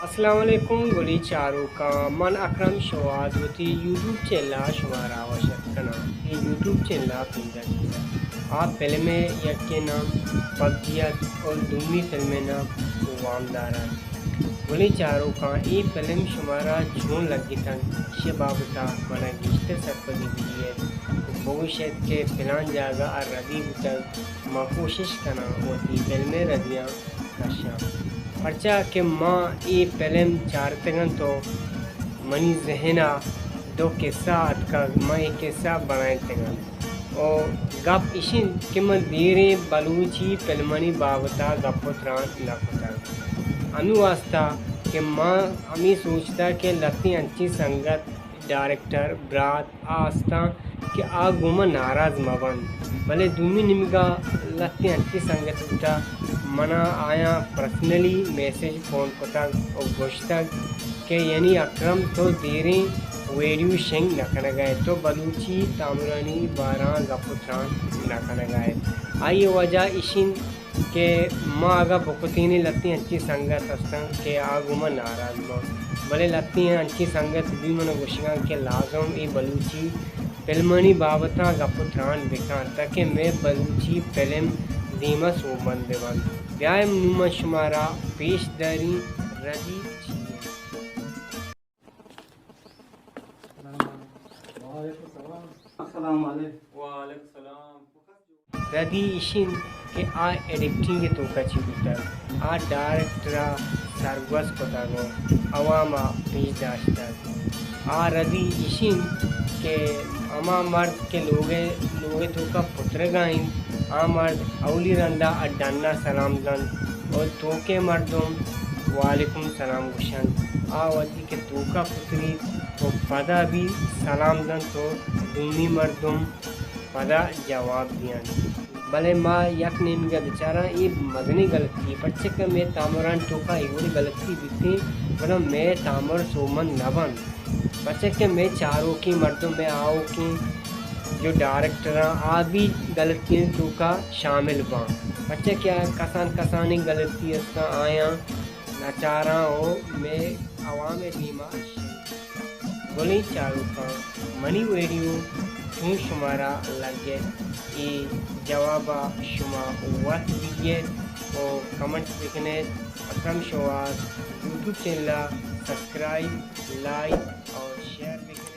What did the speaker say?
السلام علیکم گلیں چاروکاں، من اکرم شوہاز وتی یوٹیوب چینل ءَ شمارا وش اتک کناں۔ اے یوٹیوب چینل ءَ پیداک آ فلم ءِ یکے نام پب جی ات اور دومی فلم ءِ نام وامدار ات۔ گلیں چاروکاں، اے فلم شمارا چون لگتگ، ایشی بابت ءَ من ءَ گیشتر سرپدی بدئیت، بگوش ایت کہ پلان جاگہ ءَ ردی بوتگ، ما کوشش کناں وتی فلم ءِ ردیاں کشاں۔ پرچا کہ ما اے فلم چارتگ انت و منی ذہن ءَ دو قصہ اتکگ، من اے قصہ بنائینتگ انت۔ و گپ اش انت کہ من دیریں بلوچی فلمانی بابت ءَ گپ و تران نہ کتگ۔ ہمے واستا کہ من ہمے سوچتگ کہ لھتیں انچیں سنگت، ڈائریکٹر، برات، آ استاں کہ آ گوں من ناراض مہ بنت، بلے دومی نیمگا لھتیں انچیں سنگت بوتگ، منا آیاں پرسنلی میسج فون کتگ و گوشتگ کہ یعنی اکرم تو دیریں ویڈیو شنگ نہ کنگا ئے، تو بلوچی تامرانی باراں گپ و تران نہ کنگا ئے۔ آئی وجہ اش انت کہ ما اگاں بکتینیں لھتیں انچیں سنگت ہستاں کہ آ گوں ما ناراض باں، بلے لھتیں انچیں سنگت بھی منا گوشگاں کہ لازم اے بلوچی فلمانی بابتاں گپ و تران بکن تاکہ مئے بلوچی فلم دیما سوبمند بہ بنت۔ بیائے نوں من شمارا پیش داریں ردی چی انت۔ السلام علیکم۔ وعلیکم السلام۔ ردی اش انت کہ آ ایڈیٹنگ ءِ توکا چی بوتگ، آ ڈائریکٹر ءَ سرگوز کتگ و عوام ءَ پیش داشتگ۔ آ ردی اش انت کہ ہما مرد کہ لوگ ءِ، لوگ ءِ توکا پترگا انت، آ مرد اولی رندا آ ڈنا سلام دنت و توکے مردم وعلیکم سلام گوشنت۔ آ وھدی کہ توکا پتریت و پدا بھی سلام دنت و دومی مردم پدا جواب دیاں۔ بلے ما یک نیمگا بچاراں، اے مزنیں گلتی، پرچہ کہ مئے تامرانی توکا اے وڑیں گلتی بیتیں، گڑا مئے تامر سوبمند نہ بنت۔ پرچہ کہ مئے چاروکیں مردم، مئے آؤکیں جو ڈائریکٹراں، آ بھی گلتیانی توکا شامل باں۔ پرچہ کہ کسان کسانیں گلتی استاں، آیاں نچاراں و مئے عوام ءِ دیما شنگ۔ گلیں چاروکاں، منی ویڈیو چون شمارا لگت، اے جوابا شما وت دیت و کمنٹ بکنیت۔ اکرم شوہاز یوٹیوب چینل ءَ سبسکرائب، لائک اور شیئر بکنیت۔